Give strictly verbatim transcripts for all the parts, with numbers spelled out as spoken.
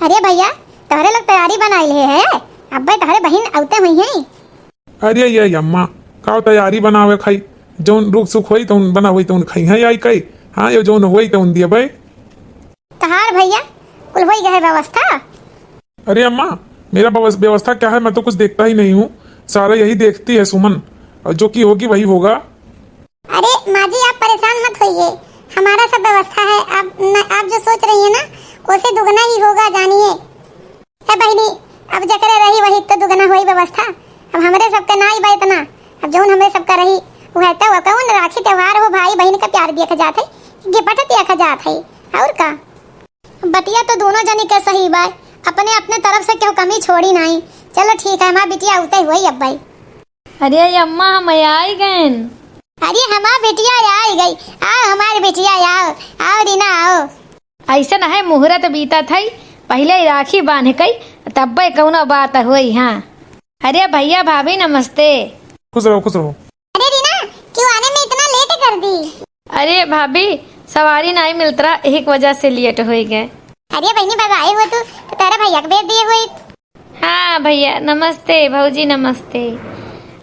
अरे भइया, तोहरे लोग तैयारी बनाइ लिहे है, अब्बे तोहरे बहिन अउते हुइहैं। अरे ये अम्मा, का तैयारी बनावे खाई, जउन रुख सुख होई तउन बना होई तउन खइहैं आई कई। हाँ, यो जउन होई तउन दियबै। तोहार भइया, कुल होई गए व्यवस्था? अरे अम्मा, मेरा व्यवस-, व्यवस्था क्या है, मैं तो कुछ देखता ही नहीं हूँ, सारा यही देखती है सुमन, और जो कि होगी वही होगा। अरे माँ जी, आप परेशान मत होइए, हमारा सब व्यवस्था है। आप न, आप जो सोच रही है ना, उसे दुगना ही होगा, जानिए। ए बहिनी, अब जकरे रही वही तो दुगना होई व्यवस्था। अब हमरे सबके नाई बा इतना, अब जउन हमरे सबका रही वह तो। कउन राखी त्योहार हो, भाई बहिन का प्यार देखा जात है, गिफ्ट देखा जात है, और का। बतिया तो दोनों जनी के सही बा, अपने अपने तरफ से केहू कमी छोड़ी नाई। चलो ठीक है, हमार बिटिया अउते हुई अब भाई। अरे अम्मा, हम आई गएन। अरे हमार बिटिया आई गई, आओ हमार बिटिया, आओ, आओ रीना, आओ। अइसन है, मुहूर्त बीतत है, पहिले राखी बांध कई, तब्बे कउनो बात होई। हाँ, अरे भइया भाभी नमस्ते। खुश रहो, खुश रहो। अरे रीना, क्यों आने में इतना लेट कर दी? अरे भाभी, सवारी नाई मिलत रहा, यही की वजह से लेट होई गए। अरे बहिनी, बगाए हुए तू, तो तेरे भइया के भेज दिए हुई। हाँ भइया, नमस्ते भौजी, नमस्ते।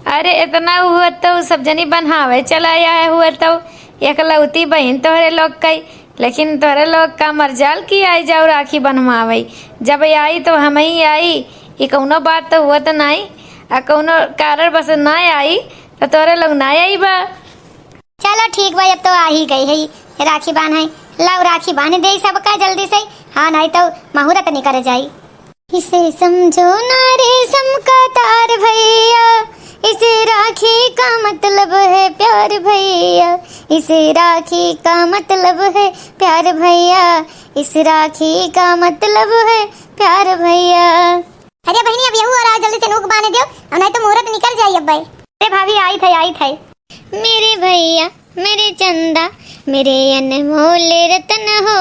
अरे इतना हुआ तो सब जनी बन्हावे चला आए हुआ तो, एकलौती बहिन तोहरे लोग कई, लेकिन तोहरे लोग का मरजाल कि आई जाओ राखी बन्हवावे। जब आई तो हमहीं आई, ई कउनो बात तो हुआ तो नाई, आ कउनो कारण बस ना आई तो तोहरे लोग ना आई बा। चलो ठीक बा, अब तो आ ही गई है राखी बांधे। लाओ राखी बांध दे सबका जल्दी से, हाँ नाई तो मुहूर्त निकर जाई। इसे समझो ना रेशम का तार भैया, इसे राखी का मतलब है प्यार भैया, इसे राखी का मतलब है प्यार भैया, इस राखी का मतलब है प्यार भैया। अरे बहिनी, अब यहू और आओ, जल्दी से नूक बांध देव, और नाई तो मुहूर्त निकर जाई अब्बे। अरे भाभी, आई थे, आई थे। मेरे भैया, मेरे चंदा, मेरे अनमोल रतन हो,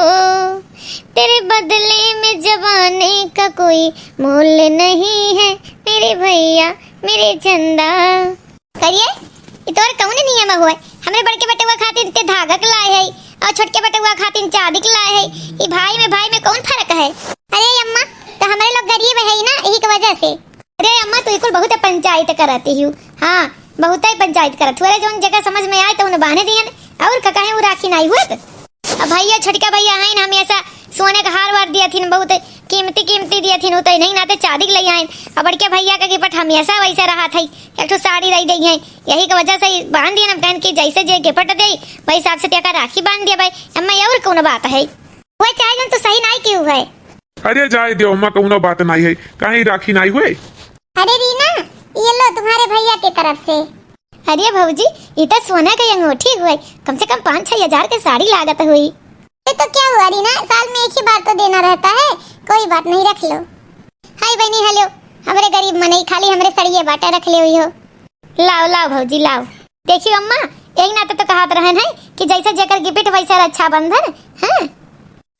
तेरे बदले में जवानी का कोई मोल नहीं है, मेरे भैया, मेरे चंदा। करिए, ई तोर कउन नियम होय? हमरे बड़के बेटवा खातिर ते धागा के लाए है और छोटके बेटवा खातिर चांदी के लाए है। ई भाई में, भाई में कउन फर्क है? अरे अम्मा, तो हमरे लोग गरीब है ना, यही की वजह से। अरे अम्मा, तू कुल बहुत पंचायत करती हूँ। हाँ, बहुत ही पंचायत करत हूँ। अरे जउन जगह समझ में आए तो उन्हें बांधे दिहन, और का कहे वो राखी नाई हुए तो। अब भैया, छोटका भैया हैं ना, हमेशा सोने का हार वार दिया थी, बहुत कीमती कीमती दिया थी, तो नहीं नाते चांदी के ले आए। अब बड़के भैया का गिफ्ट हमेशा वैसे रहा था, एक ठो साड़ी रह गई है, यही की वजह से ही बांध दिया ना। हम कहन कि जैसे जे गिफ्ट दे, वही हिसाब से तेका राखी बांध दिया भाई। अम्मा, ये और कौन बात है? वह चाहे जन तो सही नाई क्यों है। अरे जाए दो अम्मा, कौनो बात नाई है, कहीं राखी नाई हुए। अरे रीना, ये लो तुम्हारे भैया की तरफ से। अरे भौजी, ये तो सोना के अंगूठी हुए, कम से कम पाँच छह हजार के साड़ी लागत हुई। ये तो क्या हुआ रीना, साल में एक ही बार तो देना रहता है, कोई बात नहीं, रख लो। हाय बहनी, हेलो, हमरे गरीब मनई खाली हमरे सड़िए बाटे रख ले हुई हो। लाओ, लाओ भौजी, लाओ। देखियो अम्मा, यही नाते तो कहत रहन है कि जैसे जेकर गिफ्ट वैसे रक्षाबंधन, हाँ?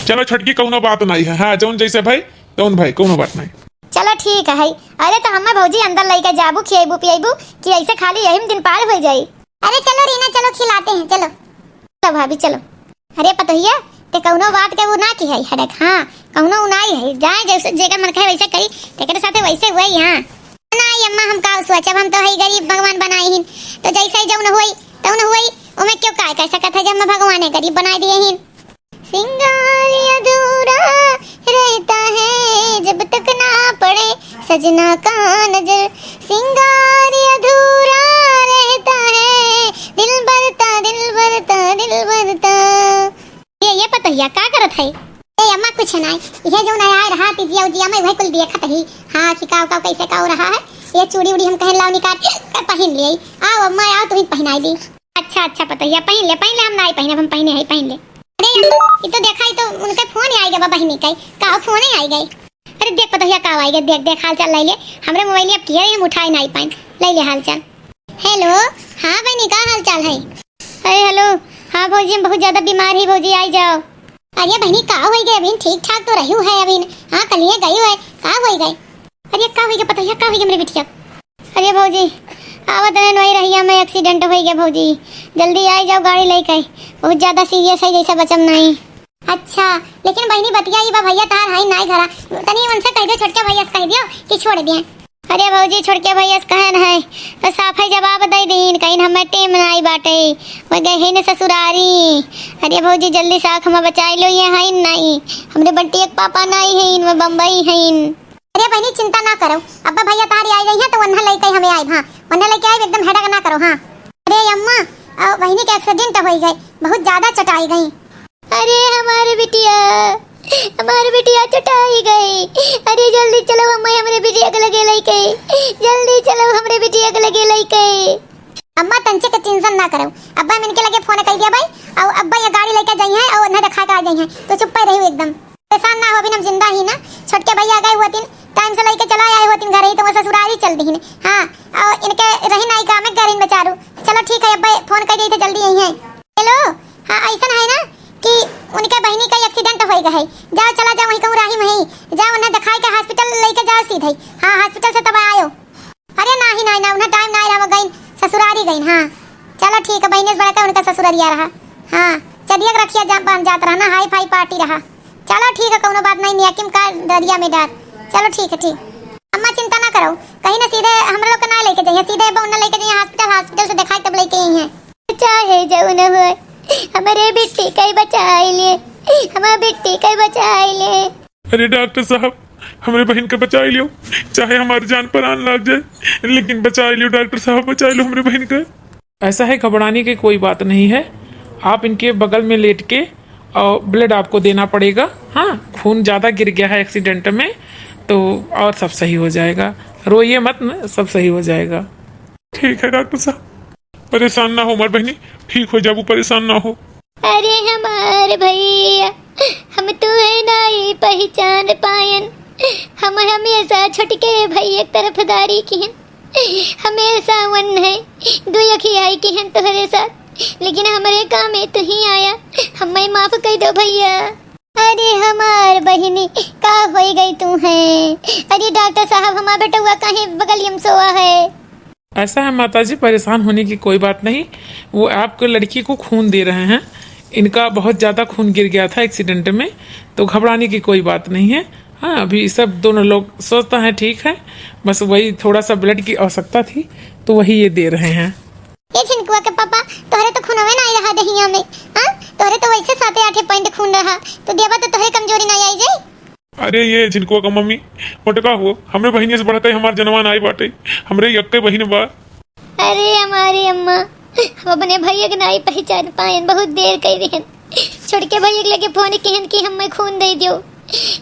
चलो छोटकी, कौनो बात नाई है। हाँ, जौन जैसे भाई, तौन भाई, कौनो बात नाई। चलो ठीक है। अरे तो हमें भौजी अंदर लेके जाबू, खिएबू पिएबू कि ऐसे खाली यही में दिन पार हो जाई? अरे चलो रीना, चलो खिलाते हैं, चलो। तो भाभी चलो। अरे पतोहिया, ते कौनो बात के वो ना की है हड़क, हाँ, कौनो उ नाई है, जाए जैसे जेकर मन कहे वैसे करी, तेकरे साथे वैसे हुए ही, हाँ। नाई अम्मा, हम का सोचब, हम तो है गरीब, भगवान बनाए हिन, तो जैसे ही जौन होई तौन होई, ओमे क्यों काय कह सकत है, जब मैं भगवान है गरीब बनाए दिए हिन। सिंगार अधूरा रहता है जब तक ना पड़े सजना का नजर, सिंगार अधूरा रहता है दिलबर ता, दिलबर ता, दिलबर ता। ये, ये पतोहिया का करत है? ए अम्मा, कुछ नाई, ये जो नया रहा तिजिया उजिया में वही कुल देखत ही। हाँ, कि का, का कैसे का हो रहा है। ये चूड़ी उड़ी हम कहन लाओ निकाल के पहन ले। आओ अम्मा, आओ, तुम्हें पहनाई दी। अच्छा, अच्छा पतोहिया, पहन ले, पहन ले, हम नाई पहनब, हम पहने है, पहन ले। अरे अम्मा, ये तो देखा, ये तो उनके फोन आई गए बहिनी के। का फोन ही आई गए? अरे देख पतोहिया का आई गए, देख, देख हाल चाल ले ले। हमरे मोबाइल अब किया, हम उठाए नाई पाइन, ले ले हाल चाल। हेलो, हाँ बहिनी, का हाल चाल है? अरे हेलो, हाँ भौजी, हम बहुत ज्यादा बीमार ही भौजी, आई जाओ। अरे बहिनी, का होई गए अभी? ठीक ठाक तो रही है अभी। हाँ, कल ये गई है, का होई गए? अरे का होई गए पतोहिया, का होई गए मेरे बिटिया? अरे भौजी, आवत रहे नोई रहिया में एक्सीडेंट होई गए भौजी, जल्दी आई जाओ गाड़ी लेके, बहुत ज्यादा सीरियस है, जैसे बचम नहीं। अच्छा, लेकिन बहिनी बतिया ई बा, भइया तहार हईन नाई घरा, तनी उनसे कहि दियो, छोटके भइया से कहि दियो कि छोड़ दिए। अरे भौजी, छोटके भइया से कहन है तो साफै जवाब दइ दीन, कहिन हमें टेम नाई बाटै, वह गए हईन ससुरारी। अरे भौजी, जल्दी से आँख में बचाइ लो, ये हईन नाई, हमरे बंटिया के पापा नाई हईन, वह बम्बई हईन। अरे बहिनी, चिंता ना करो, अब्बा भइया तहार आइ गई हैं तो वन्हा लइके हमें आइब, हाँ, वन्हा लइके आइब, एकदम हेडक ना करो, हाँ। अरे अम्मा, अ, बहिनी के accident होइ गए, बहुत ज्यादा चटाइ गई। अरे हमार बिटिया, हमार बिटिया चटाइ गई। अरे जल्दी चलो अम्मा, हमरे बिटिया के लगे लइके, जल्दी चलो हमरे बिटिया के लगे लइके। अम्मा तंचे के tension ना करो, अब्बा हम इनके लगे फोन कइ दिया भाई, अउ अब्बा ये गाड़ी लइके जइहैं अउ उन्हें देखा के आ जइहैं, तो चुप्पे रहियो एकदम। परेशान ना हो, अभी हम जिंदा ही ना, छोटके भइया गए हुआ तीन, time से लइके चला आए हुआ तीन घर ही, तो वो ससुरारी चल दीन। हाँ, अउ इनके रही नाई काम है घर ही बेचारू। चलो ठीक है, अब्बा फोन कइ दिए थे, जल्दी अइहैं। हेलो, हाँ, अइसन है ना कि उनके बहिनी का accident होइ गए है, जाओ चला जाओ वहीं कहूँ राही में ही, जाओ उन्हें देखाइ के hospital लइके जाओ सीधे। हाँ, hospital से तब आयो। अरे नाही, नाही, ना, उन्हें time नाही रहा, वो गइन, ससुरारी गइन, हाँ। चलो ठीक है, बहिने से बड़ा का उनका ससुररिया रहा। हाँ, चलिए रखिया जा, बन जात रहा ना, hi-fi party रहा। चलो ठीक है, कौनो बात नहीं, नियकिम का दरिया में डार। चलो ठीक है, ठीक। अम्मा चिंता ना करो, कहीं ना सीधे हमरा लोग के ना लेके जाइए, सीधे बहू ना लेके जाइए hospital, hospital से देखाई तब लेके आई हैं। चाहे जौन होए, हमरे बिट्टी कई बचाई ले, हमार बिट्टी कई बचाई ले। अरे डॉक्टर साहब, हमरे बहिन के बचाई लियो, चाहे हमार जान परान लाग जाए, लेकिन बचाई लियो डॉक्टर साहब, बचाई लियो हमरे बहिन के। ऐसा है, घबराने की कोई बात नहीं है। आप इनके बगल में लेट के और blood आपको देना पड़ेगा। हाँ, खून ज़्यादा गिर गया है accident में, तो और सब सही हो जाएगा। रोइए मत न, सब सही हो जाएगा। ठीक है डॉक्टर साहब, परेशान ना हो हमार बहिनी, ठीक हो जाबू, परेशान ना हो। अरे हमार भइया, हम तुहे नाई पहिचान पायन। हम हमेशा छोटके भइया के तरफदारी किहन, हमेशा वन है, दुई अखियाई किहन तोहरे साथ, लेकिन हमरे कामे तुही आया, हमें माफ कइ दो भइया। अरे हमार बहिनी, का होइ गई तुहे? अरे डॉक्टर साहब, हमार बेटउआ काहे बगलिया में सोवा है? ऐसा है माता जी, परेशान होने की कोई बात नहीं। वो आपके लड़की को खून दे रहे हैं, इनका बहुत ज़्यादा खून गिर गया था accident में, तो घबराने की कोई बात नहीं है। हाँ, अभी सब दोनों लोग स्वस्थ हैं, ठीक है, बस वही थोड़ा सा blood की आवश्यकता थी, तो वही ये दे रहे हैं। ए झिनकुआ के पापा, तोहरे तो खूनवे नाई रहा देहिया में, हाँ? तोहरे तो वैसे साते आठे point खून रहा, तो देवा तो तोहरे कमजोरी नाई आई जाई। अरे ये झिनकुआ का मम्मी, मोटका हो, हमरे बहिनिया से बढ़ के हमार जनवा नाई बाटे, हमरे यक्के बहिन बा। अरे हमारी अम्मा, हम अपने भइया के नाई पहिचान पाएन, बहुत देर कइ दिहन। छोटके भइया के लगे फोन किहन कि हमें खून दइ दियो।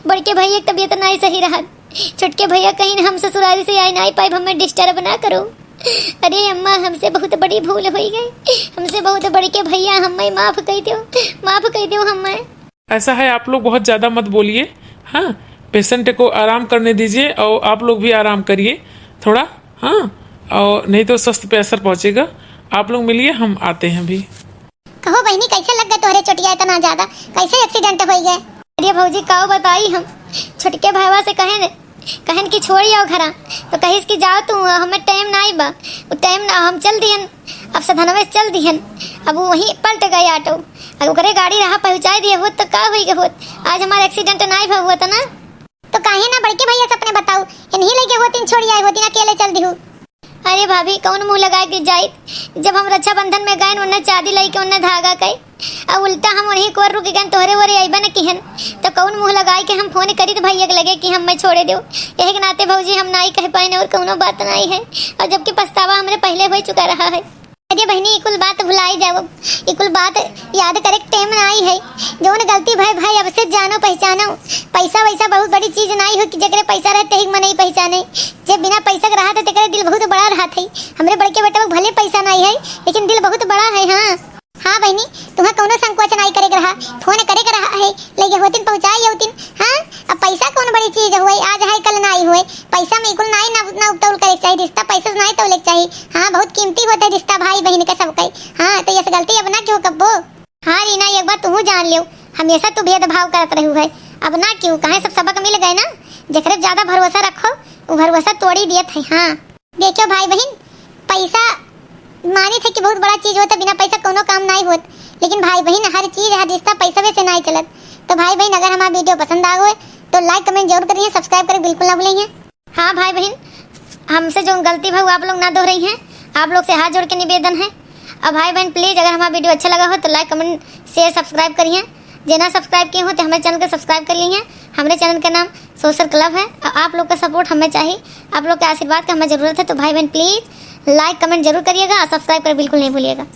बड़के भइया के तबियत नाई सही रहत। छोटके भइया कहिन हम ससुरारी से आए नाई पाइब, हमें disturb ना करो। अरे अम्मा, हमसे बहुत बड़ी भूल होइ गई, हमसे बहुत बड़के भइया, हमें माफ कइ दियो, माफ कइ दियो हमें। ऐसा है, आप लोग बहुत ज़्यादा मत बोलिए। हाँ, patient को आराम करने दीजिए और आप लोग भी आराम करिए थोड़ा। हाँ, और नहीं तो स्वास्थ्य पे असर पहुँचेगा। आप लोग मिलिए, हम आते हैं अभी। कहो बहिनी, कैसे लग गए तोहरे चोटिया इतना ज्यादा? कैसे accident होइ गए? अरे भौजी, काऊ बताई हम, छोटके भाईवा से कहेन, कहेन कि छोड़ी आओ घरा, तो कहिस कि जाओ तू, हमें time नाई बा, वो time ना, हम चल दिहन। अब सधनवे से चल दिहन, अब वो वहीं पलट गए auto, अब ओकरे गाड़ी रहा पहुँचाई दिए होत तो का होइ गए होत, आज हमार accident नाई भा होत ना। तो काहे ना बड़के भैया से अपने बताऊ, इन्हीं लइके होतिन छोड़ी आए होतिन, अकेले चल दिहू। अरे भाभी, कौन मुँह लगाए के जाइत? जब हम रक्षाबंधन में गएन, उन्हें चांदी लइके, उन्हें धागा कई, अब उल्टा हम उन्हीं को रुक गएन, तोहरे ओरे अइबे न किहन, तो कौन मुँह लगाए के हम फोन करी तो भैया के लगे कि हम मैं छोड़े दो। यही के नाते भौजी हम नाई कह पाइन और कौनो बात नाई है, और जबकि पछतावा हमरे पहले हो चुका रहा है। अरे बहिनी, ई कुल बात भुलाई जाओ, ई कुल बात याद करे के टेम नाई है। जौन गलती भय भाई, अब से जानो पहचानो। पैसा वैसा बहुत बड़ी चीज नाई हो कि जेकरे पैसा रहते ही मनई पहचाने। जे बिना पैसा के रहत है, तेकरे दिल बहुत बड़ा रहत है। हमरे बड़के बेटवा के भले पैसा नाई है, लेकिन दिल बहुत बड़ा है। हाँ, हाँ बहिनी, तुम्हें कौनो संकोच नाई करे के रहा, फोन करे के रहा है, लइके होतिन पहुँचाई होतिन। हाँ, अब पैसा कौन बड़ी चीज हुए, आज है कल नाई हुए। पैसा में कुल नाई ना, ना तौल करे के चाही, रिश्ता पैसा से नाई तौले के चाही। हाँ, बहुत कीमती होते रिश्ता भाई बहन के सबके। हाँ, तो ये से गलती अब ना क्यों कब्बो। हाँ रीना, एक बात तू जान लियो, हमेशा तू भेदभाव करत रहू है, अब ना क्यों, कहे सब सबक मिल गए ना। जेकरे ज्यादा भरोसा रखो, वो भरोसा तोड़ी दियत है। हाँ, देखियो भाई बहिन, पैसा मानित है कि बहुत बड़ा चीज होत, बिना पैसा कौनो काम नाई होत, लेकिन भाई बहिन, हर चीज, हर रिश्ता पैसवे से नाई चलत। तो भाई बहन, अगर हमारा video पसंद आ गए तो like comment जरूर करिए, subscribe करें बिल्कुल ना भूलिए। हाँ भाई बहन, हमसे जो गलती भा आप लोग ना दोहराई हैं, आप लोग से हाथ जोड़ के निवेदन है। और भाई बहन please, अगर हमारा video अच्छा लगा हो तो like comment share subscribe करिए। जे ना subscribe किए हो तो हमारे channel को subscribe कर लीजिए। हमारे channel का नाम Social Club है और आप लोग का support हमें चाहिए, आप लोग के आशीर्वाद का हमें ज़रूरत है। तो भाई बहन please like comment जरूर करिएगा और subscribe कर बिल्कुल नहीं भूलिएगा।